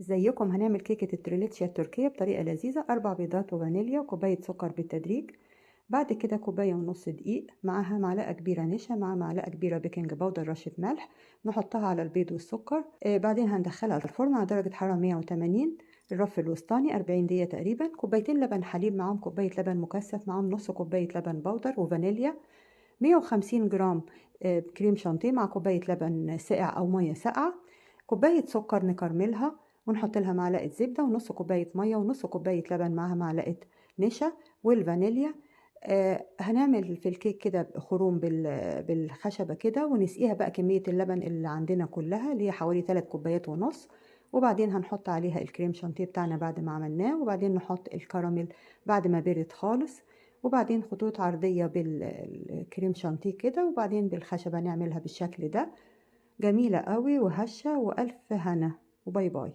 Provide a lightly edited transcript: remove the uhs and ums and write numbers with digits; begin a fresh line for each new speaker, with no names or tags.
ازيكم؟ هنعمل كيكة التريليتشيا التركية بطريقة لذيذة. 4 بيضات وفانيليا وكوباية سكر بالتدريج، بعد كده كوباية ونص دقيق معاها معلقة كبيرة نشا مع معلقة كبيرة baking powder، رشة ملح، نحطها على البيض والسكر. بعدين هندخلها الفرن على درجة حرارة 180، الرف الوسطاني، 40 دقيقة تقريبا. كوبايتين لبن حليب معاهم كوباية لبن مكثف معاهم نص كوباية لبن بودر وفانيليا، 150 جرام كريم شانتيه مع كوباية لبن ساقع أو مية ساقعة، كوباية سكر نكرملها ونحط لها معلقة زبدة ونص كوباية مية ونص كوباية لبن معاها معلقة نشا والفانيليا. هنعمل في الكيك كده خروم بالخشبة كده، ونسقيها بقى كمية اللبن اللي عندنا كلها اللي هي حوالي تلات كوبايات ونص، وبعدين هنحط عليها الكريم شانتيه بتاعنا بعد ما عملناه، وبعدين نحط الكراميل بعد ما برد خالص، وبعدين خطوط عرضية بالكريم شانتيه كده، وبعدين بالخشبة نعملها بالشكل ده. جميلة قوي وهشة، وألف هنا، وباي باي.